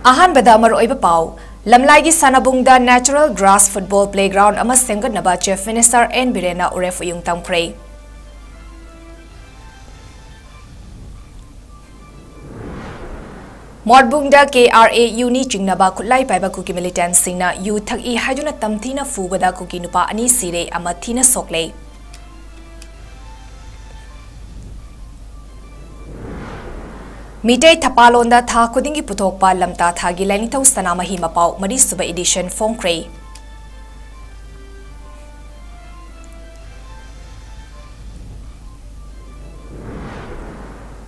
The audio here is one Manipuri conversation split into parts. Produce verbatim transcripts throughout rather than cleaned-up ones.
ꯑꯍꯥꯟꯕꯗ ꯃꯔꯨꯑꯣꯏꯕ ꯄꯥꯎ, ꯂꯝꯂꯥꯏꯒꯤ ꯁꯥꯟꯅꯕꯨꯡꯗ natural grass football playground ꯑꯃ ꯁꯦꯝꯒꯠꯅꯕ Chief Minister ꯑꯦꯟ ꯕꯤꯔꯦꯟꯅ ꯎꯔꯦꯞ ꯎꯌꯨꯡ ꯇꯝꯈ꯭ꯔꯦ꯫ ꯃꯣꯠꯕꯨꯡꯗ ꯀꯦ ꯑꯥꯔ ꯑꯦ ꯌꯨꯅꯤ ꯆꯤꯡꯅꯕ ꯈꯨꯠꯂꯥꯏ ꯄꯥꯏꯕ ꯀꯨꯀꯤ militantꯁꯤꯡꯅ ꯌꯨ ꯊꯛꯏ ꯍꯥꯏꯗꯨꯅ ꯇꯝꯊꯤꯅ ꯐꯨꯕꯗ ꯀꯨꯀꯤ ꯅꯨꯄꯥ ꯑꯅꯤ ꯁꯤꯔꯦ, ꯑꯃ ꯊꯤꯅ ꯁꯣꯛꯂꯦ꯫ ꯃꯤꯇꯩ ꯊꯄꯥꯂꯣꯟꯗ ꯊꯥ ꯈꯨꯗꯤꯡꯒꯤ ꯄꯨꯊꯣꯛꯄ ꯂꯝꯇꯥ ꯊꯥꯒꯤ ꯂꯥꯏꯅꯤꯡꯊꯧ ꯁꯅꯥꯃꯍꯤ ꯃꯄꯥꯎ ꯃꯔꯤꯁꯨꯕ edition ꯐꯣꯡꯈ꯭ꯔꯦ꯫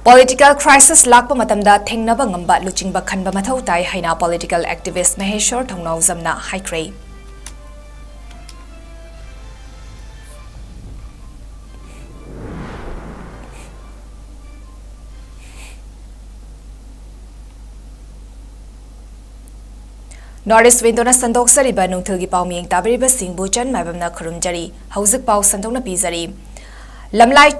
Political crisis ꯂꯥꯛꯄ ꯃꯇꯝꯗ ꯊꯦꯡꯅꯕ ꯉꯝꯕ ꯂꯨꯆꯤꯡꯕ ꯈꯟꯕ ꯃꯊꯧ ꯇꯥꯏ ꯍꯥꯏꯅ political activist ꯃꯍꯦꯁ꯭ꯋꯔ ꯊꯧꯅꯥꯎꯖꯝꯅ ꯍꯥꯏꯈ꯭ꯔꯦ꯫ North East Windowꯅ ꯁꯟꯗꯣꯛꯆꯔꯤꯕ ꯅꯨꯡꯊꯤꯜꯒꯤ ꯄꯥꯎꯃꯤꯌꯦꯡ ꯇꯥꯕꯤꯔꯤꯕꯁꯤꯡꯕꯨ ꯆꯟ ꯃꯥꯏꯕꯝꯅ ꯈꯨꯔꯨꯝꯖꯔꯤ꯫ ꯍꯧꯖꯤꯛ ꯄꯥꯎ ꯁꯟꯗꯣꯛꯅ ꯄꯤꯖꯔꯤ꯫ ꯂꯝꯂꯥꯏ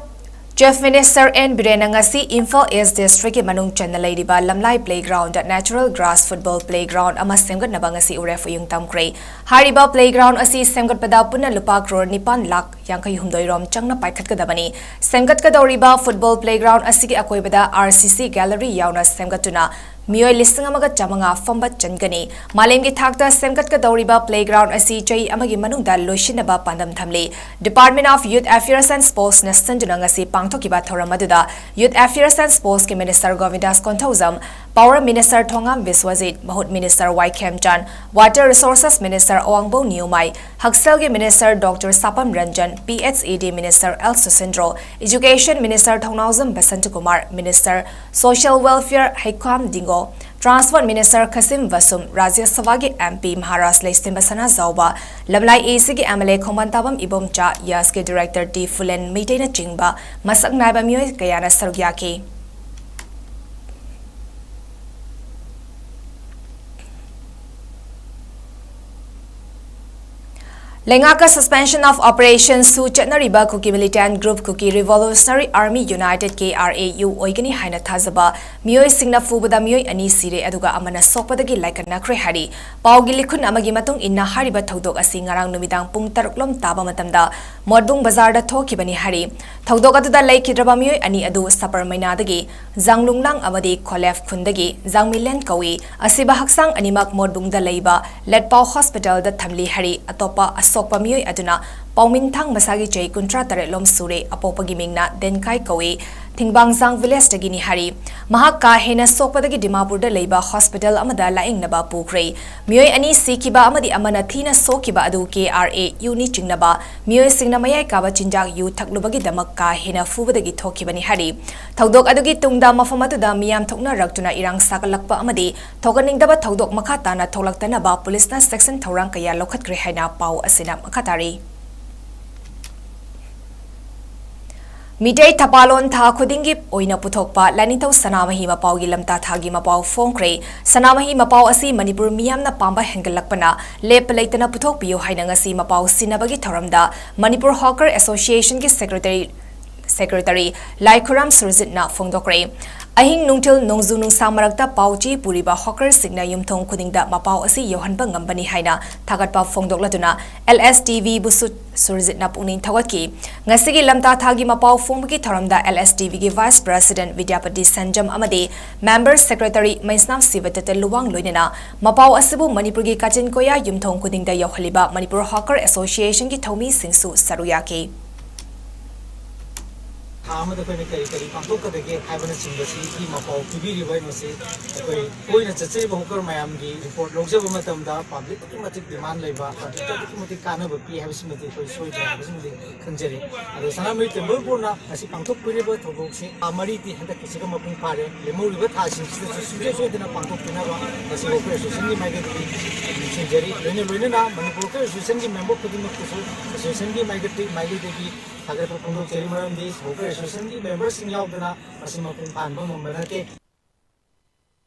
Chief Minister ꯑꯦꯟ ꯕꯤꯔꯦꯟꯅ ꯉꯁꯤ ꯏꯝꯐꯥꯜ East Districtꯀꯤ ꯃꯅꯨꯡ ꯆꯟꯅ ꯂꯩꯔꯤꯕ ꯂꯝꯂꯥꯏ Playgroundꯗ natural grass football playground ꯑꯃ ꯁꯦꯝꯒꯠꯅꯕ ꯉꯁꯤ ꯎꯔꯦꯞ ꯎꯌꯨꯡ ꯇꯝꯈ꯭ꯔꯦ꯫ ꯍꯥꯏꯔꯤꯕ playground ꯑꯁꯤ ꯁꯦꯝꯒꯠꯄꯗ ꯄꯨꯟꯅ ꯂꯨꯄꯥ ꯀ꯭ꯔꯣꯔ ꯅꯤꯄꯥꯟ ꯂꯥꯈ ꯌꯥꯡꯈꯩ ꯍꯨꯝꯗꯣꯏ ꯔꯣꯝ ꯆꯪꯅ ꯄꯥꯏꯈꯠꯀꯗꯕꯅꯤ꯫ ꯁꯦꯝꯒꯠꯀꯗꯧꯔꯤꯕ football playground ꯑꯁꯤꯒꯤ ꯑꯀꯣꯏꯕꯗ R C C gallery ꯌꯥꯎꯅ ꯁꯦꯝꯒꯠꯇꯨꯅ ꯃꯤꯑꯣꯏ ꯂꯤꯁꯤꯡ ꯑꯃꯒ ꯆꯥꯃꯉꯥ ꯐꯝꯕ ꯆꯟꯒꯅꯤ꯫ ꯃꯥꯂꯦꯝꯒꯤ ꯊꯥꯛꯇ ꯁꯦꯝꯒꯠꯀꯗꯧꯔꯤꯕ playground ꯑꯁꯤ ꯆꯍꯤ ꯑꯃꯒꯤ ꯃꯅꯨꯡꯗ ꯂꯣꯏꯁꯤꯟꯅꯕ ꯄꯥꯟꯗꯝ ꯊꯝꯂꯤ꯫ Department of Youth Affairs and Sportsꯅ ꯁꯤꯟꯗꯨꯅ ꯉꯁꯤ ꯄꯥꯡꯊꯣꯛꯈꯤꯕ ꯊꯧꯔꯝ ꯑꯗꯨꯗ Youth Affairs and Sportsꯀꯤ Minister ꯒꯣꯕꯤꯟꯗꯥꯁ Konthoujam, Power Minister ꯊꯣꯉꯥꯝ ꯕꯤꯁ꯭ꯋꯖꯤꯠ, ꯃꯍꯨꯠ Minister ꯋꯥꯏ ꯈꯦꯝꯆꯥꯟ, Water Resources Minister ꯑꯋꯥꯡꯕꯧ ꯅꯤꯌꯨꯃꯥꯏ, ꯍꯛꯁꯦꯜꯒꯤ Minister Doctor Sapam Ranjan, P H E D Minister L Susindro, Education Minister Thounaojam Basantakumar, Minister Social Welfare Heikham Dingo, Transport Minister Khashim Vashum, Rajya ꯁꯚꯥꯒꯤ M P ꯃꯍꯥꯔꯥꯖ ꯂꯩꯁꯦꯝꯕ ꯁꯅꯥꯖꯥꯎꯕ, ꯂꯝꯂꯥꯏ A Cꯒꯤ M L A Khongban Tabam Ibomcha, ꯌꯥꯁꯀꯤ Director ꯇꯤ ꯐꯨꯂꯦꯟ ꯃꯩꯇꯩꯅꯆꯤꯡꯕ ꯃꯁꯛ ꯅꯥꯏꯕ ꯃꯤꯑꯣꯏ ꯀꯌꯥꯅ ꯁꯔꯨꯛ ꯌꯥꯈꯤ꯫ ꯂꯩꯉꯥꯛꯀ suspension of operations ꯁꯨ ꯆꯠꯅꯔꯤꯕ ꯀꯨꯀꯤ militant group Kuki Revolutionary Army United, K R A U, ꯑꯣꯏꯒꯅꯤ ꯍꯥꯏꯅ ꯊꯥꯖꯕ ꯃꯤꯑꯣꯏꯁꯤꯡꯅ ꯐꯨꯕꯗ ꯃꯤꯑꯣꯏ ꯑꯅꯤ ꯁꯤꯔꯦ, ꯑꯗꯨꯒ ꯑꯃꯅ ꯁꯣꯛꯄꯗꯒꯤ ꯂꯥꯏꯀꯠꯅꯈ꯭ꯔꯦ ꯍꯥꯏꯔꯤ꯫ ꯄꯥꯎꯒꯤ ꯂꯤꯈꯨꯟ ꯑꯃꯒꯤ ꯃꯇꯨꯡ ꯏꯟꯅ, ꯍꯥꯏꯔꯤꯕ ꯊꯧꯗꯣꯛ ꯑꯁꯤ ꯉꯔꯥꯡ ꯅꯨꯃꯤꯗꯥꯡ ꯄꯨꯡ ꯇꯔꯨꯛ ꯂꯣꯝ ꯇꯥꯕ ꯃꯇꯝꯗ ꯃꯣꯠꯕꯨꯡ ꯕꯖꯥꯔꯗ ꯊꯣꯛꯈꯤꯕꯅꯤ ꯍꯥꯏꯔꯤ꯫ ꯊꯧꯗꯣꯛ ꯑꯗꯨꯗ ꯂꯩꯈꯤꯗ꯭ꯔꯕ ꯃꯤꯑꯣꯏ ꯑꯅꯤ ꯑꯗꯨ ꯁꯄꯔꯃꯩꯅꯥꯗꯒꯤ ꯖꯥꯡꯂꯨꯡꯂꯥꯡ ꯑꯃꯗꯤ ꯈꯣꯂꯦꯐ ꯈꯨꯟꯗꯒꯤ ꯖꯥꯡꯃꯤꯂꯦꯟ ꯀꯧꯏ꯫ ꯑꯁꯤꯕ ꯍꯛꯆꯥꯡ ꯑꯅꯤꯃꯛ ꯃꯣꯠꯕꯨꯡꯗ ꯂꯩꯕ ꯂꯦꯠꯄꯥꯎ ꯍꯣꯁꯄꯤꯇꯥꯜꯗ ꯊꯝꯂꯤ ꯍꯥꯏꯔꯤ꯫ ꯑꯇꯣꯞꯄ ꯑꯁꯣꯛꯄ ꯃꯤꯑꯣꯏ ꯑꯗꯨꯅ ꯄꯥꯎꯃꯤꯟꯊꯥꯡ, ꯃꯁꯥꯒꯤ ꯆꯍꯤ ꯀꯨꯟꯊ꯭ꯔꯥ ꯇꯔꯦꯠ ꯂꯣꯝ ꯁꯨꯔꯦ, ꯑꯄꯣꯛꯄꯒꯤ ꯃꯤꯡꯅ ꯗꯦꯟꯀꯥꯏ ꯀꯧꯏ, ꯊꯤꯡꯕꯥꯡꯖꯥꯡ ꯚꯤꯂꯦꯖꯇꯒꯤꯅꯤ ꯍꯥꯏꯔꯤ꯫ ꯃꯍꯥꯛ ꯀꯥ ꯍꯦꯟꯅ ꯁꯣꯛꯄꯗꯒꯤ ꯗꯤꯃꯥꯄꯨꯔꯗ ꯂꯩꯕ ꯍꯣꯁꯄꯤꯇꯥꯜ ꯑꯃꯗ ꯂꯥꯌꯦꯡꯅꯕ ꯄꯨꯈ꯭ꯔꯦ꯫ ꯃꯤꯑꯣꯏ ꯑꯅꯤ ꯁꯤꯈꯤꯕ ꯑꯃꯗꯤ ꯑꯃꯅ ꯊꯤꯅ ꯁꯣꯛꯈꯤꯕ ꯑꯗꯨ K R A U ꯅꯤ ꯆꯤꯡꯅꯕ ꯃꯤꯑꯣꯏꯁꯤꯡꯅ ꯃꯌꯥꯏ ꯀꯥꯕ ꯆꯤꯟꯖꯥꯛ ꯌꯨ ꯊꯛꯂꯨꯕꯒꯤꯗꯃꯛ ꯀꯥ ꯍꯦꯟꯅ ꯐꯨꯕꯗꯒꯤ ꯊꯣꯛꯈꯤꯕꯅꯤ ꯍꯥꯏꯔꯤ꯫ ꯊꯧꯗꯣꯛ ꯑꯗꯨꯒꯤ ꯇꯨꯡꯗ ꯃꯐꯝ ꯑꯗꯨꯗ ꯃꯤꯌꯥꯝ ꯊꯣꯛꯅꯔꯛꯇꯨꯅ ꯏꯔꯥꯡ ꯁꯥꯒꯠꯂꯛꯄ ꯑꯃꯗꯤ ꯊꯣꯛꯍꯟꯅꯤꯡꯗꯕ ꯊꯧꯗꯣꯛ ꯃꯈꯥ ꯇꯥꯅ ꯊꯣꯛꯂꯛꯇꯅꯕ ꯄꯨꯂꯤꯁꯅ ꯆꯦꯛꯁꯤꯟ ꯊꯧꯔꯥꯡ ꯀꯌꯥ ꯂꯧꯈꯠꯈ꯭ꯔꯦ ꯍꯥꯏꯅ ꯄꯥꯎ ꯑꯁꯤꯅ ꯃꯈꯥ ꯇꯥꯔꯤ꯫ ꯃꯤꯇꯩ ꯊꯄꯥꯂꯣꯟ ꯊꯥ ꯈꯨꯗꯤꯡꯒꯤ ꯑꯣꯏꯅ ꯄꯨꯊꯣꯛꯄ ꯂꯥꯏꯅꯤꯡꯊꯧ ꯁꯅꯥꯃꯍꯤ ꯃꯄꯥꯎꯒꯤ ꯂꯝꯇꯥ ꯊꯥꯒꯤ ꯃꯄꯥꯎ ꯐꯣꯡꯈ꯭ꯔꯦ꯫ ꯁꯅꯥꯃꯍꯤ ꯃꯄꯥꯎ ꯑꯁꯤ ꯃꯅꯤꯄꯨꯔ ꯃꯤꯌꯥꯝꯅ ꯄꯥꯝꯕ ꯍꯦꯟꯒꯠꯂꯛꯄꯅ ꯂꯦꯞꯄ ꯂꯩꯇꯅ ꯄꯨꯊꯣꯛꯄꯤꯌꯨ ꯍꯥꯏꯅ ꯉꯁꯤ ꯃꯄꯥꯎ ꯁꯤꯟꯅꯕꯒꯤ ꯊꯧꯔꯝꯗ ꯃꯅꯤꯄꯨꯔ ꯍꯣꯀꯔ ꯑꯦꯁꯣꯁꯤꯌꯦꯁꯟꯒꯤ ꯁꯦꯀ꯭ꯔꯦꯇꯔꯤ, ꯁꯦꯀ꯭ꯔꯦꯇꯔꯤ ꯂꯥꯏꯈꯨꯔꯥꯝ ꯁꯨꯔꯖꯤꯠꯅ ꯐꯣꯡꯗꯣꯛꯈ꯭ꯔꯦ꯫ ꯑꯍꯤꯡ ꯅꯨꯡꯊꯤꯜ ꯅꯣꯡꯖꯨ ꯅꯨꯡꯁꯥ ꯃꯔꯛꯇ ꯄꯥꯎ ꯆꯦ ꯄꯨꯔꯤꯕ ꯍꯣꯀꯔꯁꯤꯡꯅ ꯌꯨꯝꯊꯣꯡ ꯈꯨꯗꯤꯡꯗ ꯃꯄꯥꯎ ꯑꯁꯤ ꯌꯧꯍꯟꯕ ꯉꯝꯕꯅꯤ ꯍꯥꯏꯅ ꯊꯥꯒꯠꯄ ꯐꯣꯡꯗꯣꯛꯂꯗꯨꯅ L S T V ꯕꯨꯁꯨ ꯁꯨꯔꯖꯤꯠꯅ ꯄꯨꯛꯅꯤꯡ ꯊꯧꯒꯠꯈꯤ꯫ ꯉꯁꯤꯒꯤ ꯂꯝꯇꯥ ꯊꯥꯒꯤ ꯃꯄꯥꯎ ꯐꯣꯡꯕꯒꯤ ꯊꯧꯔꯝꯗ L S T V ꯒꯤ vice president ꯕꯤꯗ꯭ꯌꯥꯄꯇꯤ ꯁꯟꯖꯝ ꯑꯃꯗꯤ member secretary ꯃꯩꯁꯅꯥꯝ ꯁꯤꯕꯇꯇ ꯂꯨꯋꯥꯡ ꯂꯣꯏꯅꯅ ꯃꯄꯥꯎ ꯑꯁꯤꯕꯨ ꯃꯅꯤꯄꯨꯔꯒꯤ ꯀꯥꯆꯤꯟ ꯀꯣꯌꯥ ꯌꯨꯝꯊꯣꯡ ꯈꯨꯗꯤꯡꯗ ꯌꯧꯍꯜꯂꯤꯕ ꯃꯅꯤꯄꯨꯔ ꯍꯣꯀꯔ ꯑꯦꯁꯣꯁꯤꯌꯦꯁꯟꯒꯤ ꯊꯧꯃꯤꯁꯤꯡꯁꯨ ꯁꯔꯨꯛ ꯌꯥꯈꯤ꯫ ꯊꯥ ꯑꯃꯗ ꯑꯩꯈꯣꯏꯅ ꯀꯔꯤ ꯀꯔꯤ ꯄꯥꯡꯊꯣꯛꯀꯗꯒꯦ ꯍꯥꯏꯕꯅꯆꯤꯡꯕꯁꯤꯒꯤ ꯃꯄꯥꯎ ꯄꯤꯕꯤꯔꯤꯕ ꯑꯩꯅꯁꯤ ꯑꯩꯈꯣꯏ ꯇꯣꯏꯅ ꯆꯠꯆꯔꯤꯕ ꯍꯣꯀꯔ ꯃꯌꯥꯝꯒꯤ report ꯂꯧꯖꯕ ꯃꯇꯝꯗ public ꯑꯗꯨꯛꯀꯤ ꯃꯇꯤꯛ demand ꯂꯩꯕ, public ꯑꯗꯨꯛꯀꯤ ꯃꯇꯤꯛ ꯀꯥꯟꯅꯕ ꯄꯤ ꯍꯥꯏꯕꯁꯤꯃꯗꯤ ꯑꯩꯈꯣꯏ ꯁꯣꯏꯗ꯭ꯔꯦ ꯍꯥꯏꯕꯁꯤꯃꯗꯤ ꯈꯟꯖꯔꯤ꯫ ꯑꯗꯣ ꯁꯅꯥꯃꯍꯤ temple board ꯅ ꯉꯁꯤ ꯄꯥꯡꯊꯣꯛꯄꯤꯔꯤꯕ ꯊꯧꯗꯣꯛꯁꯤ ꯊꯥ ꯃꯔꯤꯗꯤ ꯍꯟꯗꯛꯀꯤꯁꯤꯒ ꯃꯄꯨꯡ ꯐꯥꯔꯦ꯫ ꯂꯦꯝꯍꯧꯔꯤꯕ ꯊꯥꯁꯤꯡꯁꯤꯗꯁꯨ ꯁꯨꯡꯁꯣꯏ ꯁꯣꯏꯗꯅ ꯄꯥꯡꯊꯣꯛꯄꯤꯅꯕ ꯉꯁꯤ ꯍꯣꯀꯔ ꯑꯦꯁꯣꯁꯤꯌꯦꯁꯟꯒꯤ ꯃꯥꯏꯀꯩꯗꯒꯤ ꯅꯤꯡꯁꯤꯡꯖꯔꯤ꯫ ꯂꯣꯏꯅ ꯂꯣꯏꯅꯅ ꯃꯅꯤꯄꯨꯔ ꯍꯣꯀꯔ ꯑꯦꯁꯣꯁꯤꯌꯦꯁꯟꯒꯤ member ꯈꯨꯗꯤꯡꯃꯛꯄꯨꯁꯨ ꯑꯦꯁꯣꯁꯤꯌꯦꯁꯟꯒꯤ ꯃꯥꯏꯀꯩ-, ꯃꯥꯏꯀꯩꯗꯒꯤ ꯊꯥꯒꯠꯄ ꯐꯣꯡꯗꯣꯛꯆꯔꯤ꯫ ꯃꯔꯝꯗꯤ ꯍꯣꯀꯔ ꯑꯦꯁꯣꯁꯤꯌꯦꯁꯟꯒꯤ member ꯁꯤꯡ ꯌꯥꯎꯗꯅ ꯃꯁꯤ ꯃꯄꯨꯡ ꯐꯥꯍꯟꯕ ꯉꯝꯕ ꯅꯠꯇꯦ꯫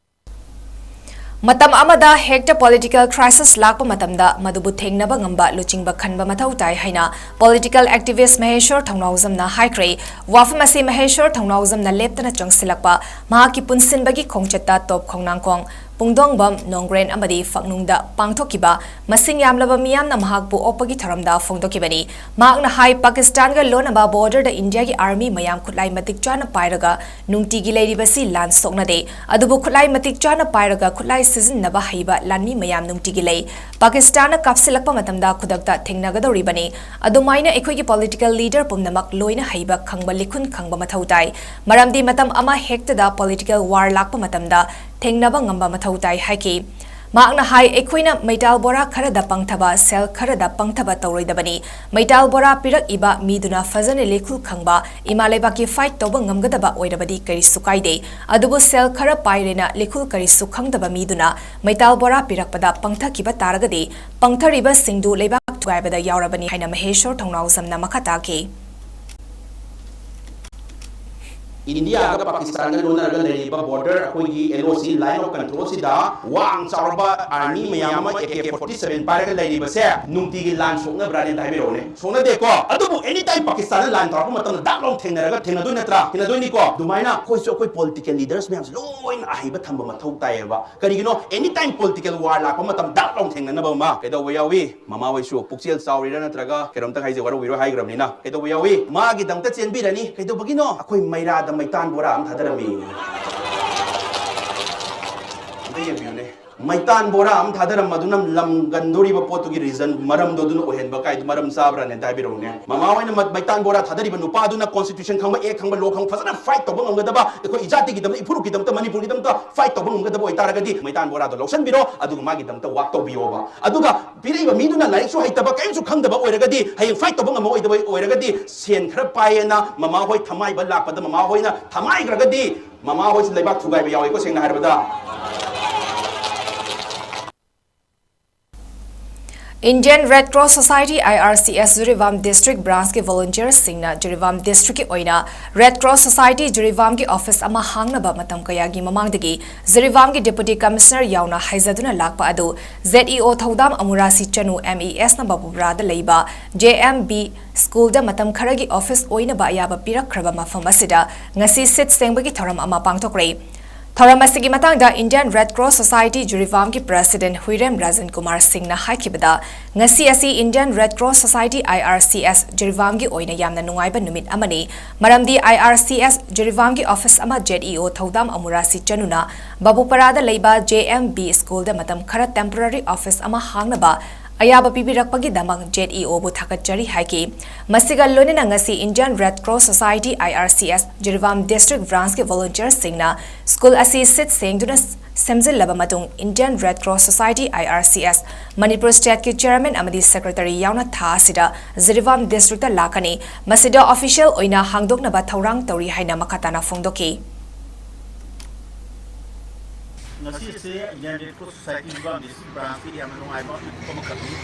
ꯃꯇꯝ ꯑꯃꯗ ꯍꯦꯛꯇ political crisis ꯂꯥꯛꯄ ꯃꯇꯝꯗ ꯃꯗꯨꯕꯨ ꯊꯦꯡꯅꯕ ꯉꯝꯕ ꯂꯨꯆꯤꯡꯕ ꯈꯟꯕ ꯃꯊꯧ ꯇꯥꯏ ꯍꯥꯏꯅ political activist ꯃꯍꯦꯁ꯭ꯋꯔ ꯊꯧꯅꯥꯎꯖꯝꯅ ꯍꯥꯏꯈ꯭ꯔꯦ꯫ ꯋꯥꯐꯝ ꯑꯁꯤ ꯃꯍꯦꯁ꯭ꯋꯔ ꯊꯧꯅꯥꯎꯖꯝꯅ ꯂꯦꯞꯇꯅ ꯆꯪꯁꯤꯜꯂꯛꯄ ꯃꯍꯥꯛꯀꯤ ꯄꯨꯟꯁꯤꯟꯕꯒꯤ ꯈꯣꯡꯆꯠꯇ ꯇꯣꯞ ꯈꯣꯡꯅꯥꯡꯈꯣꯡ, ꯄꯨꯡꯗꯣꯡꯕꯝ, ꯅꯣꯡꯒ꯭ꯔꯦꯟ ꯑꯃꯗꯤ ꯐꯛꯅꯨꯡꯗ ꯄꯥꯡꯊꯣꯛꯈꯤꯕ ꯃꯁꯤꯡ ꯌꯥꯝꯂꯕ ꯃꯤꯌꯥꯝꯅ ꯃꯍꯥꯛꯄꯨ ꯑꯣꯛꯄꯒꯤ ꯊꯧꯔꯝꯗ ꯐꯣꯡꯗꯣꯛꯈꯤꯕꯅꯤ꯫ ꯃꯍꯥꯛꯅ ꯍꯥꯏ, ꯄꯥꯀꯤꯁꯇꯥꯟꯒ ꯂꯣꯟꯅꯕ borderꯗ ꯏꯟꯗꯤꯌꯥꯒꯤ army ꯃꯌꯥꯝ ꯈꯨꯠꯂꯥꯏ ꯃꯇꯤꯛ ꯆꯥꯅ ꯄꯥꯏꯔꯒ ꯅꯨꯡꯇꯤꯒꯤ ꯂꯩꯔꯤꯕꯁꯤ ꯂꯥꯟ ꯁꯣꯛꯅꯗꯦ꯫ ꯑꯗꯨꯕꯨ ꯈꯨꯠꯂꯥꯏ ꯃꯇꯤꯛ ꯆꯥꯅ ꯄꯥꯏꯔꯒ ꯈꯨꯠꯂꯥꯏ ꯁꯤꯖꯤꯟꯅꯕ ꯍꯩꯕ ꯂꯥꯟꯃꯤ ꯃꯌꯥꯝ ꯅꯨꯡꯇꯤꯒꯤ ꯂꯩ꯫ ꯄꯥꯀꯤꯁꯇꯥꯟꯅ ꯀꯥꯞꯁꯤꯜꯂꯛꯄ ꯃꯇꯝꯗ ꯈꯨꯗꯛꯇ ꯊꯦꯡꯅꯒꯗꯧꯔꯤꯕꯅꯤ꯫ ꯑꯗꯨꯃꯥꯏꯅ ꯑꯩꯈꯣꯏꯒꯤ political leader ꯄꯨꯝꯅꯃꯛ ꯂꯣꯏꯅ ꯍꯩꯕ, ꯈꯪꯕ, ꯂꯤꯈꯨꯟ ꯈꯪꯕ ꯃꯊꯧ ꯇꯥꯏ꯫ ꯃꯔꯝꯗꯤ ꯃꯇꯝ ꯑꯃ ꯍꯦꯛꯇꯗ political war ꯂꯥꯛꯄ ꯃꯇꯝꯗ ꯊꯦꯡꯅꯕ ꯉꯝꯕ ꯃꯊꯧ ꯇꯥꯏ ꯍꯥꯏꯈꯤ꯫ ꯃꯍꯥꯛꯅ ꯍꯥꯏ, ꯑꯩꯈꯣꯏꯅ ꯃꯩꯇꯥꯜ ꯕꯣꯔꯥ ꯈꯔꯗ ꯄꯪꯊꯕ, ꯁꯦꯜ ꯈꯔꯗ ꯄꯪꯊꯕ ꯇꯧꯔꯣꯏꯗꯕꯅꯤ꯫ ꯃꯩꯇꯥꯜ ꯕꯣꯔꯥ ꯄꯤꯔꯛꯏꯕ ꯃꯤꯗꯨꯅ ꯐꯖꯅ ꯂꯤꯈꯨꯜ ꯈꯪꯕ, ꯏꯃꯥ ꯂꯩꯕꯥꯛꯀꯤ fight ꯇꯧꯕ ꯉꯝꯒꯗꯕ ꯑꯣꯏꯔꯕꯗꯤ ꯀꯔꯤꯁꯨ ꯀꯥꯏꯗꯦ꯫ ꯑꯗꯨꯕꯨ ꯁꯦꯜ ꯈꯔ ꯄꯥꯏꯔꯦꯅ ꯂꯤꯈꯨꯜ ꯀꯔꯤꯁꯨ ꯈꯪꯗꯕ ꯃꯤꯗꯨꯅ ꯃꯩꯇꯥꯜ ꯕꯣꯔꯥ ꯄꯤꯔꯛꯄꯗ ꯄꯪꯊꯈꯤꯕ ꯇꯥꯔꯒꯗꯤ ꯄꯪꯊꯔꯤꯕꯁꯤꯡꯗꯨ ꯂꯩꯕꯥꯛ ꯊꯨꯒꯥꯏꯕꯗ ꯌꯥꯎꯔꯕꯅꯤ ꯍꯥꯏꯅ ꯃꯍꯦꯁ꯭ꯋꯔ ꯊꯧꯅꯥꯎꯖꯝꯅ ꯃꯈꯥ ꯇꯥꯈꯤ꯫ ꯏꯟꯗꯤꯌꯥꯒ ꯄꯥꯀꯤꯁꯇꯥꯟꯒ ꯂꯣꯟꯅꯔꯒ ꯂꯩꯔꯤꯕ border, ꯑꯩꯈꯣꯏꯒꯤ LOC, line of control ꯁꯤꯗ ꯋꯥꯡ ꯆꯥꯎꯔꯕ army ꯃꯌꯥꯝ ꯑꯃ AK forty seven ꯄꯥꯏꯔꯒ ꯂꯩꯔꯤꯕꯁꯦ ꯅꯨꯡꯇꯤꯒꯤ ꯂꯥꯟ ꯁꯣꯛꯅꯕ꯭ꯔꯥꯅꯦ ꯑꯝꯇ ꯍꯥꯏꯕꯤꯔꯛꯎꯅꯦ? ꯁꯣꯛꯅꯗꯦꯀꯣ꯫ ꯑꯗꯨꯕꯨ any time ꯄꯥꯀꯤꯁꯇꯥꯟꯅ ꯂꯥꯟ ꯇꯧꯔꯛꯄ ꯃꯇꯝꯗ ꯗꯥꯛ ꯂꯥꯎ ꯊꯦꯡꯅꯔꯒ ꯊꯦꯡꯅꯗꯣꯏ ꯅꯠꯇ꯭ꯔꯥ? ꯊꯦꯡꯅꯗꯣꯏꯅꯤꯀꯣ꯫ ꯑꯗꯨꯃꯥꯏꯅ ꯑꯩꯈꯣꯏꯁꯨ ꯑꯩꯈꯣꯏ political leaders ꯃꯌꯥꯝꯁꯦ ꯂꯣꯏꯅ ꯑꯍꯩꯕ ꯊꯝꯕ ꯃꯊꯧ ꯇꯥꯏꯌꯦꯕ꯫ ꯀꯔꯤꯒꯤꯅꯣ? Any time political war ꯂꯥꯛꯄ ꯃꯇꯝ ꯗꯥꯛ ꯂꯥꯎ ꯊꯦꯡꯅꯅꯕ ꯑꯃ ꯀꯩꯗꯧꯕ ꯌꯥꯎꯏ? ꯃꯃꯥ ꯍꯣꯏꯁꯨ ꯄꯨꯛꯆꯦꯜ ꯆꯥꯎꯔꯤꯔꯥ ꯅꯠꯇ꯭ꯔꯒ ꯀꯩꯅꯣꯝꯇ ꯍꯥꯏꯁꯦ, ꯋꯥꯔꯧꯕꯤꯔꯣ ꯍꯥꯏꯈ꯭ꯔꯕꯅꯤꯅ, ꯀꯩꯗꯧꯕ ꯌꯥꯎꯏ? ꯃꯥꯒꯤꯗꯃꯛꯇ ꯆꯦꯟꯕꯤꯔꯅꯤ꯫ ꯀꯩꯗꯧꯕꯒꯤꯅꯣ? ꯑꯩꯈꯣꯏ ꯃꯩꯔꯥꯗ ꯃꯩꯇꯥꯟ ꯕꯣꯔꯥ ꯑꯃ ꯊꯥꯗꯔꯝꯃꯤ꯫ ꯑꯝꯇ ꯌꯦꯡꯕꯤꯌꯨꯅꯦ꯫ ꯃꯩꯇꯥꯟ ꯕꯣꯔꯥ ꯑꯃ ꯊꯥꯗꯔꯝꯕꯗꯨꯅ ꯂꯝꯒꯟꯗꯣꯔꯤꯕ ꯄꯣꯠꯇꯨꯒꯤ reason, ꯃꯔꯝꯗꯣ ꯑꯗꯨꯅ ꯑꯣꯏꯍꯟꯕ ꯀꯥꯏꯗꯨ ꯃꯔꯝ ꯆꯥꯕ꯭ꯔꯥꯅꯦ? ꯑꯝꯇ ꯍꯥꯏꯕꯤꯔꯛꯎꯅꯦ꯫ ꯃꯃꯥ ꯍꯣꯏꯅ ꯃ-, ꯃꯩꯇꯥꯟ ꯕꯣꯔꯥ ꯊꯥꯗꯔꯤꯕ ꯅꯨꯄꯥꯗꯨꯅ constitution ꯈꯪꯕ, act ꯈꯪꯕ, law ꯈꯪꯕ, ꯐꯖꯅ fight ꯇꯧꯕ ꯉꯝꯒꯗꯕ, ꯑꯩꯈꯣꯏ ꯏꯖꯥꯇꯤꯒꯤꯗꯃꯛꯇ, ꯏꯐꯨꯔꯨꯞꯀꯤꯗꯃꯛꯇ, ꯃꯅꯤꯄꯨꯔꯒꯤꯗꯃꯛꯇ fight ꯇꯧꯕ ꯉꯝꯒꯗꯕ ꯑꯣꯏꯇꯥꯔꯒꯗꯤ ꯃꯩꯇꯥꯟ ꯕꯣꯔꯥꯗꯣ ꯂꯧꯁꯟꯕꯤꯔꯣ, ꯑꯗꯨꯒ ꯃꯥꯒꯤꯗꯃꯛꯇ work ꯇꯧꯕꯤꯌꯣꯕ꯫ ꯑꯗꯨꯒ ꯄꯤꯔꯛꯏꯕ ꯃꯤꯗꯨꯅ ꯂꯥꯏꯔꯤꯛꯁꯨ ꯍꯩꯇꯕ, ꯀꯔꯤꯝꯁꯨ ꯈꯪꯗꯕ ꯑꯣꯏꯔꯒꯗꯤ, ꯍꯌꯦꯡ fight ꯇꯧꯕ ꯉꯝꯃꯛꯑꯣꯏꯗꯕ ꯑꯣꯏꯔꯒꯗꯤ, ꯁꯦꯟ ꯈꯔ ꯄꯥꯏꯌꯦꯅ ꯃꯃꯥ ꯍꯣꯏ ꯊꯃꯥꯏꯕ ꯂꯥꯛꯄꯗ ꯃꯃꯥ ꯍꯣꯏꯅ ꯊꯃꯥꯏꯈ꯭ꯔꯒꯗꯤ, ꯃꯃꯥ ꯍꯣꯏꯁꯨ ꯂꯩꯕꯥꯛ ꯊꯨꯒꯥꯏꯕ ꯌꯥꯎꯋꯤꯀꯣ, ꯁꯦꯡꯅ ꯍꯥꯏꯔꯕꯗ꯫ Indian Red Cross Society, I R C S, Jiribam District Branch ꯀꯤ volunteer ꯁꯤꯡꯅ ꯖꯤꯔꯤꯕꯥꯝ District ꯀꯤ ꯑꯣꯏꯅ Red Cross Society ꯖꯤꯔꯤꯕꯥꯝꯒꯤ office ꯑꯃ ꯍꯥꯡꯅꯕ ꯃꯇꯝ ꯀꯌꯥꯒꯤ ꯃꯃꯥꯡꯗꯒꯤ ꯖꯤꯔꯤꯕꯥꯝꯒꯤ Deputy Commissioner ꯌꯥꯎꯅ ꯍꯥꯏꯖꯗꯨꯅ ꯂꯥꯛꯄ ꯑꯗꯨ Z E O ꯊꯧꯗꯥꯝ ꯑꯃꯨꯔꯥꯁꯤ ꯆꯅꯨ, M E S ꯅ ꯕꯥꯕꯨꯄꯔꯥꯗ ꯂꯩꯕ J M B school ꯗ ꯃꯇꯝ ꯈꯔꯒꯤ office ꯑꯣꯏꯅꯕ ꯑꯌꯥꯕ ꯄꯤꯔꯛꯈ꯭ꯔꯕ ꯃꯐꯝ ꯑꯁꯤꯗ ꯉꯁꯤ ꯁꯤꯠ ꯁꯦꯡꯕꯒꯤ ꯊꯧꯔꯝ ꯑꯃ ꯄꯥꯡꯊꯣꯛꯈ꯭ꯔꯦ꯫ ꯊꯧꯔꯝ ꯑꯁꯤꯒꯤ ꯃꯇꯥꯡꯗ Indian Red Cross Society ꯖꯤꯔꯤꯕꯥꯝꯒꯤ President ꯍꯨꯏꯔꯦꯝ ꯔꯥꯖꯟ Kumar ꯁꯤꯡꯅ ꯍꯥꯏꯈꯤꯕꯗ, ꯉꯁꯤ ꯑꯁꯤ Indian Red Cross Society, I R C S, ꯖꯤꯔꯤꯕꯥꯝꯒꯤ ꯑꯣꯏꯅ ꯌꯥꯝꯅ ꯅꯨꯡꯉꯥꯏꯕ ꯅꯨꯃꯤꯠ ꯑꯃꯅꯤ, ꯃꯔꯝꯗꯤ I R C S ꯖꯤꯔꯤꯕꯥꯝꯒꯤ office ꯑꯃ Z E O ꯊꯧꯗꯥꯝ ꯑꯃꯨꯔꯥꯁꯤ ꯆꯅꯨꯅ ꯕꯥꯕꯨꯄꯔꯥꯗ ꯂꯩꯕ J M B school ꯗ ꯃꯇꯝ ꯈꯔ temporary office ꯑꯃ ꯍꯥꯡꯅꯕ ꯑꯌꯥꯕ ꯄꯤꯕꯤꯔꯛꯄꯒꯤꯗꯃꯛ Z E O ꯕꯨ ꯊꯥꯒꯠꯆꯔꯤ ꯍꯥꯏꯈꯤ꯫ ꯃꯁꯤꯒ ꯂꯣꯏꯅꯅ ꯉꯁꯤ Indian Red Cross Society, I R C S, Jiribam District Branch ꯀꯤ volunteer ꯁꯤꯡꯅ school ꯑꯁꯤ ꯁꯤꯠ ꯁꯦꯡꯗꯨꯅ ꯁꯦꯝꯖꯤꯜꯂꯕ ꯃꯇꯨꯡ, Indian Red Cross Society, I R C S, Manipur State ꯀꯤ Chairman ꯑꯃꯗꯤ Secretary ꯌꯥꯎꯅ ꯊꯥ ꯑꯁꯤꯗ ꯖꯤꯔꯤꯕꯥꯝ District ꯇ ꯂꯥꯛꯀꯅꯤ꯫ ꯃꯁꯤꯗ official ꯑꯣꯏꯅ ꯍꯥꯡꯗꯣꯛꯅꯕ ꯊꯧꯔꯥꯡ ꯇꯧꯔꯤ ꯍꯥꯏꯅ ꯃꯈꯥ ꯇꯥꯅ ꯐꯣꯡꯗꯣꯛꯈꯤ꯫ ꯉꯁꯤꯁꯦ Indian Red Cross Society Jiribam District Branch ꯀꯤ ꯌꯥꯝꯅ ꯅꯨꯡꯉꯥꯏꯕ ꯃꯤꯀꯨꯞ ꯑꯃꯈꯛꯅꯤ꯫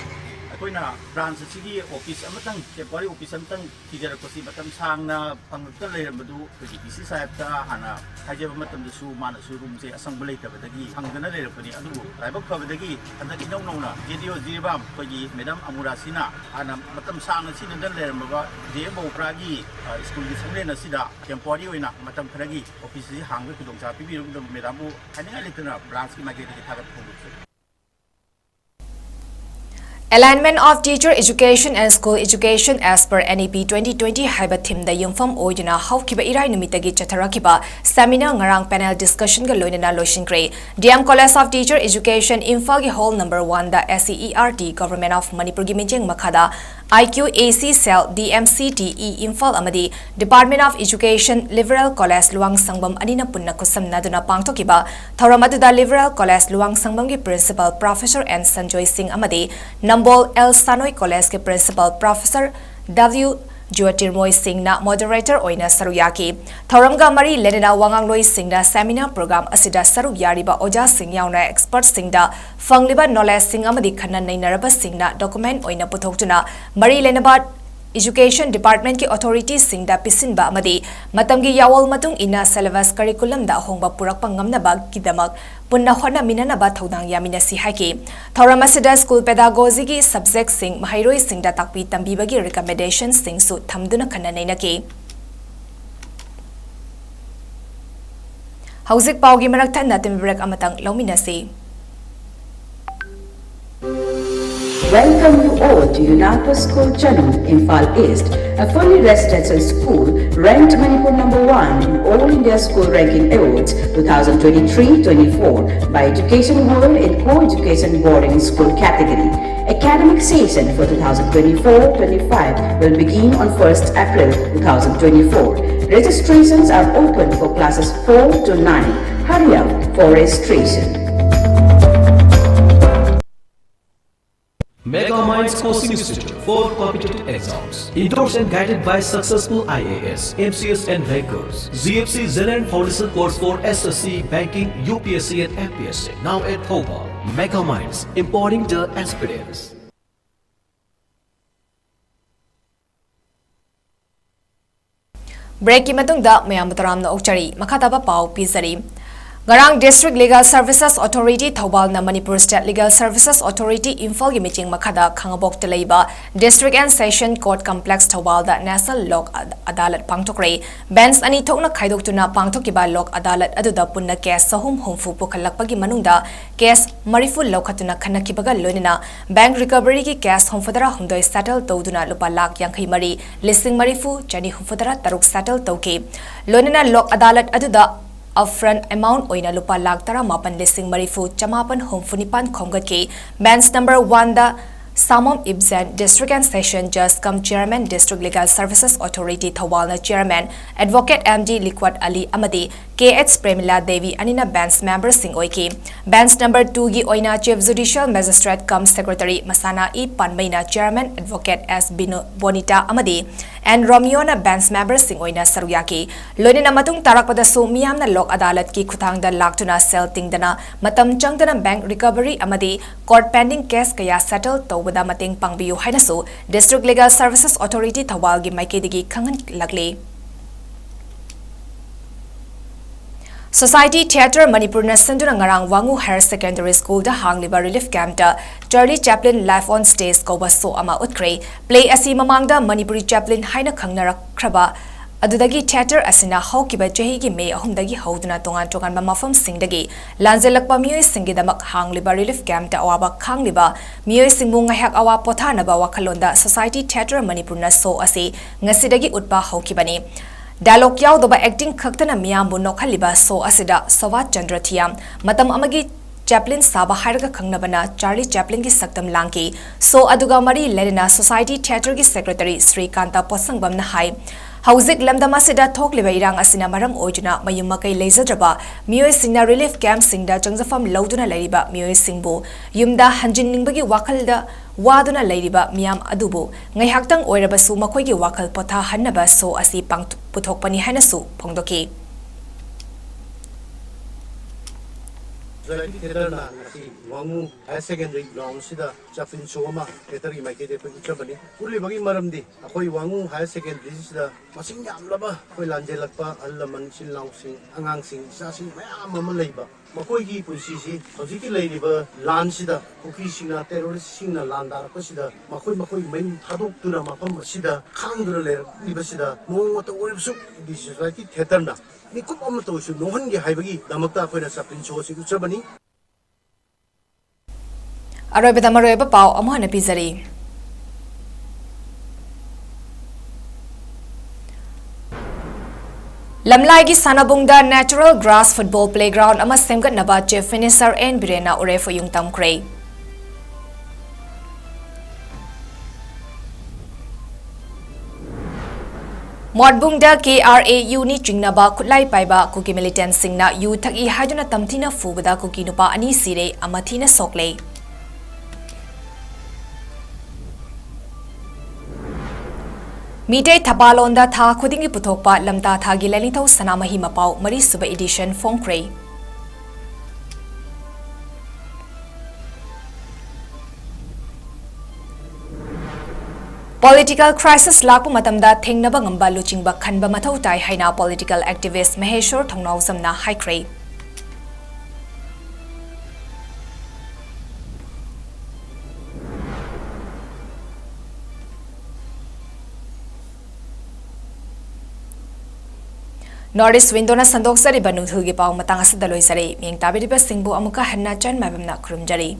ꯑꯩꯈꯣꯏꯅ branch ꯑꯁꯤꯒꯤ office ꯑꯃꯇꯪ, temporary office ꯑꯃꯇꯪ ꯊꯤꯖꯔꯛꯄꯁꯤ ꯃꯇꯝ ꯁꯥꯡꯅ ꯐꯪꯂꯛꯇꯅ ꯂꯩꯔꯝꯕꯗꯨ ꯑꯩꯈꯣꯏꯒꯤ D C ꯁꯥꯍꯦꯕꯇ ꯍꯥꯟꯅ ꯍꯥꯏꯖꯕ ꯃꯇꯝꯗꯁꯨ ꯃꯥꯅꯁꯨ room ꯁꯦ ꯑꯁꯪꯕ ꯂꯩꯇꯕꯗꯒꯤ ꯐꯪꯗꯅ ꯂꯩꯔꯛꯄꯅꯤ꯫ ꯑꯗꯨꯕꯨ ꯂꯥꯏꯕꯛ ꯐꯕꯗꯒꯤ ꯍꯟꯗꯛ ꯏꯅꯧ ꯅꯧꯅ Z E O ꯖꯤꯔꯤꯕꯥꯝ ꯑꯩꯈꯣꯏꯒꯤ Madam ꯑꯃꯨꯔꯥꯁꯤꯅ ꯍꯥꯟꯅ ꯃꯇꯝ ꯁꯥꯡꯅ ꯁꯤꯖꯤꯟꯅꯗꯅ ꯂꯩꯔꯝꯃꯕ J M ꯕꯥꯕꯨꯄꯔꯥꯒꯤ, ꯑ, school ꯒꯤ ꯁꯪꯂꯦꯟ ꯑꯁꯤꯗ temporary ꯑꯣꯏꯅ ꯃꯇꯝ ꯈꯔꯒꯤ office ꯑꯁꯤ ꯍꯥꯡꯕꯒꯤ ꯈꯨꯗꯣꯡꯆꯥꯕ ꯄꯤꯕꯤꯔꯛꯄꯗ Madam ꯕꯨ ꯍꯥꯏꯅꯤꯡꯉꯥꯏ ꯂꯩꯇꯅ branch ꯀꯤ ꯃꯥꯏꯀꯩꯗꯒꯤ ꯊꯥꯒꯠꯄ ꯐꯣꯡꯗꯣꯛꯆꯔꯤ꯫ Alignment of Teacher Education and School Education as per N E P twenty twenty ꯍꯥꯏꯕ theme ꯗ ꯌꯨꯝꯐꯝ ꯑꯣꯏꯗꯨꯅ ꯍꯧꯈꯤꯕ ꯏꯔꯥꯏ ꯅꯨꯃꯤꯠꯇꯒꯤ ꯆꯠꯊꯔꯛꯈꯤꯕ seminar ꯉꯔꯥꯡ panel discussion ꯒ ꯂꯣꯏꯅꯅ ꯂꯣꯏꯁꯤꯟꯈ꯭ꯔꯦ꯫ D M College of Teacher Education, ꯏꯝꯐꯥꯜꯒꯤ hall number one the S C E R T, Government of ꯃꯅꯤꯄꯨꯔꯒꯤ ꯃꯤꯠꯌꯦꯡ ꯃꯈꯥꯗ I Q A C cell, D M C T E Imphal ꯑꯃꯗꯤ Department of Education, Liberal College ꯂꯨꯋꯥꯡꯁꯪꯕꯝ ꯑꯅꯤꯅ ꯄꯨꯟꯅ ꯈꯨꯠꯁꯝꯅꯗꯨꯅ ꯄꯥꯡꯊꯣꯛꯈꯤꯕ ꯊꯧꯔꯝ ꯑꯗꯨꯗ Liberal College ꯂꯨꯋꯥꯡꯁꯪꯕꯝꯒꯤ Principal Professor N Sanjoy ꯁꯤꯡ ꯑꯃꯗꯤ ꯅꯝꯕꯣꯜ ꯑꯦꯜ ꯁꯥꯅꯣꯏ College ꯀꯤ Principal Professor W ꯖ꯭ꯌꯣꯇꯤꯔꯃꯣꯏ ꯁꯤꯡꯅ moderator ꯑꯣꯏꯅ ꯁꯔꯨꯛ ꯌꯥꯈꯤ꯫ ꯊꯧꯔꯝꯒ ꯃꯔꯤ ꯂꯩꯅꯅ ꯋꯥꯉꯥꯡꯂꯣꯏꯁꯤꯡꯅ seminar program ꯑꯁꯤꯗ ꯁꯔꯨꯛ ꯌꯥꯔꯤꯕ ꯑꯣꯖꯥꯁꯤꯡ ꯌꯥꯎꯅ expertꯁꯤꯡꯗ ꯐꯪꯂꯤꯕ knowledgeꯁꯤꯡ ꯑꯃꯗꯤ ꯈꯟꯅ ꯅꯩꯅꯔꯕꯁꯤꯡꯅ document ꯑꯣꯏꯅ ꯄꯨꯊꯣꯛꯇꯨꯅ ꯃꯔꯤ ꯂꯩꯅꯕ Education Departmentꯀꯤ authorityꯁꯤꯡꯗ ꯄꯤꯁꯤꯟꯕ ꯑꯃꯗꯤ ꯃꯇꯝꯒꯤ ꯌꯥꯋꯣꯜ ꯃꯇꯨꯡ ꯏꯟꯅ syllabus curriculumꯗ ꯑꯍꯣꯡꯕ ꯄꯨꯔꯛꯄ ꯉꯝꯅꯕꯒꯤꯗꯃꯛ ꯄꯨꯟꯅ ꯍꯣꯠꯅꯃꯤꯟꯅꯅꯕ ꯊꯧꯗꯥꯡ ꯌꯥꯃꯤꯟꯅꯁꯤ ꯍꯥꯏꯈꯤ꯫ ꯊꯧꯔꯝ ꯑꯁꯤꯗ school pedagogyꯒꯤ subjectꯁꯤꯡ ꯃꯍꯩꯔꯣꯏꯁꯤꯡꯗ ꯇꯥꯛꯄꯤ ꯇꯝꯕꯤꯕꯒꯤ recommendationꯁꯤꯡꯁꯨ ꯊꯝꯗꯨꯅ ꯈꯟꯅ ꯅꯩꯅꯈꯤ꯫ ꯍꯧꯖꯤꯛ ꯄꯥꯎꯒꯤ ꯃꯔꯛ ꯊꯠꯅ ꯇꯤꯝ break ꯑꯃꯇꯪ ꯂꯧꯃꯤꯟꯅꯁꯤ꯫ Welcome you all to Yunapa School Channel, Imphal East, a fully residential school ranked Manipur number one in All India School Ranking Awards twenty twenty-three twenty-four by Education World in Co-Education Boarding School category. Academic session for twenty twenty-four twenty-five will begin on first April twenty twenty-four. Registrations are open for classes four to nine. Hurry up for registration. Mega Minds Coaching Institute for competitive exams. Endorsed and guided by successful I A S, M C S and rankers. G F C Zenland Foundation course for S S C, banking, U P S C and M P S C. Now at Thoubal. Mega Minds, embodying the experience. Breakꯀꯤ ꯃꯇꯨꯡꯗ ꯃꯌꯥꯝꯕꯨ ꯇꯔꯥꯝꯅ ꯑꯣꯛꯆꯔꯤ꯫ ꯃꯈꯥ ꯇꯥꯕ ꯄꯥꯎ ꯄꯤꯖꯔꯤ꯫ ꯉꯔꯥꯡ District Legal Services Authority ꯊꯧꯕꯥꯜꯅ Manipur State Legal Services Authority ꯏꯝꯐꯥꯜꯒꯤ ꯃꯤꯠꯌꯦꯡ ꯃꯈꯥꯗ ꯈꯥꯉꯕꯣꯛꯇ ꯂꯩꯕ District and Session Court Complex ꯊꯧꯕꯥꯜꯗ National ꯂꯣꯛ ꯑꯗꯥꯂꯠ ꯄꯥꯡꯊꯣꯛꯈ꯭ꯔꯦ꯫ Bench ꯑꯅꯤ ꯊꯣꯛꯅ ꯈꯥꯏꯗꯣꯛꯇꯨꯅ ꯄꯥꯡꯊꯣꯛꯈꯤꯕ ꯂꯣꯛ ꯑꯗꯥꯂꯠ ꯑꯗꯨꯗ ꯄꯨꯟꯅ case ꯆꯍꯨꯝ ꯍꯨꯝꯐꯨ ꯄꯨꯈꯠꯂꯛꯄꯒꯤ ꯃꯅꯨꯡꯗ case ꯃꯔꯤꯐꯨ ꯂꯧꯈꯠꯇꯨꯅ ꯈꯟꯅꯈꯤꯕꯒ ꯂꯣꯏꯅꯅ bank recoveryꯒꯤ case ꯍꯨꯝꯐꯨꯇꯔꯥ ꯍꯨꯝꯗꯣꯏ settle ꯇꯧꯗꯨꯅ ꯂꯨꯄꯥ ꯂꯥꯈ ꯌꯥꯡꯈꯩ ꯃꯔꯤ, ꯂꯤꯁꯤꯡ ꯃꯔꯤꯐꯨ ꯆꯅꯤ ꯍꯨꯝꯐꯨꯇꯔꯥ ꯇꯔꯨꯛ settle ꯇꯧꯈꯤ꯫ ꯂꯣꯏꯅꯅ ꯂꯣꯛ ꯑꯗꯥꯂꯠ ꯑꯗꯨꯗ upfront amount ꯑꯣꯏꯅ ꯂꯨꯄꯥ ꯂꯥꯈ ꯇꯔꯥꯃꯥꯄꯟ ꯂꯤꯁꯤꯡ ꯃꯔꯤꯐꯨ ꯆꯃꯥꯄꯟ ꯍꯨꯝꯐꯨꯅꯤꯄꯥꯟ ꯈꯣꯝꯒꯠꯈꯤ꯫ Bench number oneꯗ ꯁꯥꯃꯣꯝ ꯏꯕꯖꯦꯟ, District and Session Judge cum Chairman, District Legal Services Authority ꯊꯧꯕꯥꯜꯅ Chairman, Advocate M D ꯂꯤꯀ꯭ꯋꯠ ꯑꯂꯤ ꯑꯃꯗꯤ K H Premila Devi ꯑꯅꯤꯅ bench memberꯁꯤꯡ ꯑꯣꯏꯈꯤ꯫ Bench number twoꯒꯤ ꯑꯣꯏꯅ Chief Judicial Magistrate cum Secretary ꯃꯁꯥꯅꯥ E ꯄꯥꯟꯃꯩꯅ chairman, advocate S ꯕꯤꯅꯣ ꯕꯣꯅꯤꯇꯥ ꯑꯃꯗꯤ N ꯔꯣꯃꯤꯌꯣꯅ bench memberꯁꯤꯡ ꯑꯣꯏꯅ ꯁꯔꯨꯛ ꯌꯥꯈꯤ꯫ ꯂꯣꯏꯅꯅ ꯃꯇꯨꯡ ꯇꯥꯔꯛꯄꯗꯁꯨ ꯃꯤꯌꯥꯝꯅ ꯂꯣꯛ ꯑꯗꯥꯂꯠꯀꯤ ꯈꯨꯠꯊꯥꯡꯗ ꯂꯥꯛꯇꯨꯅ ꯁꯦꯜ ꯇꯤꯡꯗꯅ, ꯃꯇꯝ ꯆꯪꯗꯅ bank recovery ꯑꯃꯗꯤ court pending case ꯀꯌꯥ settle ꯇꯧꯕꯗ ꯃꯇꯦꯡ ꯄꯥꯡꯕꯤꯌꯨ ꯍꯥꯏꯅꯁꯨ District Legal Services Authority ꯊꯧꯕꯥꯜꯒꯤ ꯃꯥꯏꯀꯩꯗꯒꯤ ꯈꯪꯍꯜꯂꯛꯂꯤ꯫ Society Theatre ꯃꯅꯤꯄꯨꯔꯅ ꯁꯤꯟꯗꯨꯅ ꯉꯔꯥꯡ ꯋꯥꯉꯨ Higher Secondary Schoolꯗ ꯍꯥꯡꯂꯤꯕ relief campꯇ Charlie Chaplin Live on Stage ꯀꯧꯕ show ꯑꯃ ꯎꯠꯈ꯭ꯔꯦ꯫ Play ꯑꯁꯤ ꯃꯃꯥꯡꯗ ꯃꯅꯤꯄꯨꯔꯤ Chaplin ꯍꯥꯏꯅ ꯈꯪꯅꯔꯛꯈ꯭ꯔꯕ ꯑꯗꯨꯗꯒꯤ theatre ꯑꯁꯤꯅ ꯍꯧꯈꯤꯕ ꯆꯍꯤꯒꯤ ꯃꯦ ꯑꯍꯨꯝꯗꯒꯤ ꯍꯧꯗꯨꯅ ꯇꯣꯉꯥꯟ ꯇꯣꯉꯥꯟꯕ ꯃꯐꯝꯁꯤꯡꯗꯒꯤ ꯂꯥꯟꯖꯦꯜꯂꯛꯄ ꯃꯤꯑꯣꯏꯁꯤꯡꯒꯤꯗꯃꯛ ꯍꯥꯡꯂꯤꯕ relief campꯇ ꯑꯋꯥꯕ ꯈꯥꯡꯂꯤꯕ ꯃꯤꯑꯣꯏꯁꯤꯡꯕꯨ ꯉꯥꯏꯍꯥꯛ ꯑꯋꯥ ꯄꯣꯊꯥꯅꯕ ꯋꯥꯈꯜꯂꯣꯟꯗ Society Theatre ꯃꯅꯤꯄꯨꯔꯅ show ꯑꯁꯤ ꯉꯁꯤꯗꯒꯤ ꯎꯠꯄ ꯍꯧꯈꯤꯕꯅꯤ꯫ Dialogue ꯌꯥꯎꯗꯕ acting ꯈꯛꯇꯅ ꯃꯤꯌꯥꯝꯕꯨ ꯅꯣꯛꯍꯜꯂꯤꯕ show ꯑꯁꯤꯗ ꯁꯣꯚꯥ ꯆꯟꯗ꯭ꯔ ꯊꯤꯌꯥꯝ, ꯃꯇꯝ ꯑꯃꯒꯤ Chaplin ꯁꯥꯕ ꯍꯥꯏꯔꯒ ꯈꯪꯅꯕꯅ Charlie Chaplinꯒꯤ ꯁꯛꯇꯝ ꯂꯥꯡꯈꯤ꯫ Show ꯑꯗꯨꯒ ꯃꯔꯤ ꯂꯩꯅꯅ Society Theatreꯒꯤ Secretary ꯁ꯭ꯔꯤꯀꯥꯟꯇ ꯄꯣꯠꯁꯪꯕꯝꯅ ꯍꯥꯏ, ꯍꯧꯖꯤꯛ ꯂꯝꯗꯝ ꯑꯁꯤꯗ ꯊꯣꯛꯂꯤꯕ ꯏꯔꯥꯡ ꯑꯁꯤꯅ ꯃꯔꯝ ꯑꯣꯏꯗꯨꯅ ꯃꯌꯨꯝ ꯃꯀꯩ ꯂꯩꯖꯗ꯭ꯔꯕ ꯃꯤꯑꯣꯏꯁꯤꯡꯅ relief campꯁꯤꯡꯗ ꯆꯪꯖꯐꯝ ꯂꯧꯗꯨꯅ ꯂꯩꯔꯤꯕ ꯃꯤꯑꯣꯏꯁꯤꯡꯕꯨ ꯌꯨꯝꯗ ꯍꯟꯖꯤꯟꯅꯤꯡꯕꯒꯤ ꯋꯥꯈꯜꯗ ꯋꯥꯗꯨꯅ ꯂꯩꯔꯤꯕ ꯃꯤꯌꯥꯝ ꯑꯗꯨꯕꯨ ꯉꯥꯏꯍꯥꯛꯇꯪ ꯑꯣꯏꯔꯕꯁꯨ ꯃꯈꯣꯏꯒꯤ ꯋꯥꯈꯜ ꯄꯣꯊꯥꯍꯟꯅꯕ show ꯑꯁꯤ ꯄꯥꯡꯊ-, ꯄꯨꯊꯣꯛꯄꯅꯤ ꯍꯥꯏꯅꯁꯨ ꯐꯣꯡꯗꯣꯛꯈꯤ꯫ Society Theatreꯅ ꯉꯁꯤ ꯋꯥꯉꯨ Higher Secondary Groundꯁꯤꯗ Chaplin show ꯑꯃ theatreꯒꯤ ꯃꯥꯏꯀꯩꯗꯒꯤ ꯑꯩꯈꯣꯏ ꯎꯠꯆꯕꯅꯤ꯫ ꯎꯠꯂꯤꯕꯒꯤ ꯃꯔꯝꯗꯤ ꯑꯩꯈꯣꯏ ꯋꯥꯉꯨ Higher Secondaryꯁꯤꯗ ꯃꯁꯤꯡ ꯌꯥꯝꯂꯕ ꯑꯩꯈꯣꯏ ꯂꯥꯟꯖꯦꯜꯂꯛꯄ ꯑꯍꯜ ꯂꯃꯟ, ꯏꯆꯤꯜ ꯏꯅꯥꯎꯁꯤꯡ, ꯑꯉꯥꯡꯁꯤꯡ, ꯏꯆꯥꯁꯤꯡ ꯃꯌꯥꯝ ꯑꯃ ꯂꯩꯕ꯫ ꯃꯈꯣꯏꯒꯤ ꯄꯨꯟꯁꯤꯁꯤ ꯍꯧꯖꯤꯛꯀꯤ ꯂꯩꯔꯤꯕ ꯂꯥꯟꯁꯤꯗ, ꯀꯨꯀꯤꯁꯤꯡꯅ, terroristꯁꯤꯡꯅ ꯂꯥꯟꯗꯥꯔꯛꯄꯁꯤꯗ ꯃꯈꯣꯏ ꯃꯈꯣꯏ ꯃꯌꯨꯝ ꯊꯥꯗꯣꯛꯇꯨꯅ ꯃꯐꯝ ꯑꯁꯤꯗ ꯈꯥꯡꯗꯨꯅ ꯂꯩꯔꯛꯂꯤꯕꯁꯤꯗ ꯅꯣꯡꯃꯇ ꯑꯣꯏꯔꯕꯁꯨ The Society Theatreꯅ ꯃꯤꯀꯨꯞ ꯑꯃꯇ ꯑꯣꯏꯔꯁꯨ ꯅꯣꯛꯍꯟꯒꯦ ꯍꯥꯏꯕꯒꯤꯗꯃꯛꯇ ꯑꯩꯈꯣꯏꯅ Chaplin show ꯑꯁꯤ ꯎꯠꯆꯕꯅꯤ꯫ ꯑꯔꯣꯏꯕꯗ ꯃꯔꯨꯑꯣꯏꯕ ꯄꯥꯎ ꯑꯃꯨꯛ ꯍꯟꯅ ꯄꯤꯖꯔꯤ꯫ ꯂꯝꯂꯥꯏꯒꯤ ꯁꯥꯟꯅꯕꯨꯡꯗ natural grass football playground ꯑꯃ ꯁꯦꯝꯒꯠꯅꯕ Chief Minister N ꯕꯤꯔꯦꯟꯅ ꯎꯔꯦꯞ ꯑꯣꯌꯨꯡ ꯇꯝꯈ꯭ꯔꯦ꯫ ꯄꯣꯠꯕꯨꯡꯗ ꯀꯦ ꯑꯥꯔ ꯑꯦ ꯌꯨꯅꯤ ꯆꯤꯡꯅꯕ ꯈꯨꯠꯂꯥꯏ ꯄꯥꯏꯕ ꯀꯨꯀꯤ ꯃꯤꯂꯤꯇꯦꯟꯠꯁꯤꯡꯅ ꯌꯨ ꯊꯛꯏ ꯍꯥꯏꯗꯨꯅ ꯇꯝꯊꯤꯅ ꯐꯨꯕꯗ ꯀꯨꯀꯤ ꯅꯨꯄꯥ ꯑꯅꯤ ꯁꯤꯔꯦ, ꯑꯃ ꯊꯤꯅ ꯁꯣꯛꯂꯦ꯫ ꯃꯤꯇꯩ ꯊꯕꯥꯂꯣꯟꯗ ꯊꯥ ꯈꯨꯗꯤꯡꯒꯤ ꯄꯨꯊꯣꯛꯄ ꯂꯝꯇꯥ ꯊꯥꯒꯤ ꯂꯥꯏꯅꯤꯡꯊꯧ ꯁꯅꯥꯃꯍꯤ ꯃꯄꯥꯎ ꯃꯔꯤꯁꯨꯕ edition ꯐꯣꯡꯈ꯭ꯔꯦ꯫ Political crisis ꯂꯥꯛꯄ ꯃꯇꯝꯗ ꯊꯦꯡꯅꯕ ꯉꯝꯕ ꯂꯨꯆꯤꯡꯕ ꯈꯟꯕ ꯃꯊꯧ ꯇꯥꯏ ꯍꯥꯏꯅ political activist ꯃꯍꯦꯁ꯭ꯋꯔ ꯊꯧꯅꯥꯎꯖꯝꯅ ꯍꯥꯏꯈ꯭ꯔꯦ꯫ North East Window ꯅ ꯁꯟꯗꯣꯛꯆꯔꯤꯕ ꯅꯨꯡꯊꯤꯜꯒꯤ ꯄꯥꯎ ꯃꯇꯥꯡ ꯑꯁꯤꯗ ꯂꯣꯏꯖꯔꯦ꯫ ꯃꯤꯠꯌꯦꯡ ꯇꯥꯕꯤꯔꯤꯕꯁꯤꯡꯕꯨ ꯑꯃꯨꯛꯀ ꯍꯟꯅ ꯆꯟ ꯃꯥꯏꯕꯝꯅ ꯈꯨꯔꯨꯝꯖꯔꯤ꯫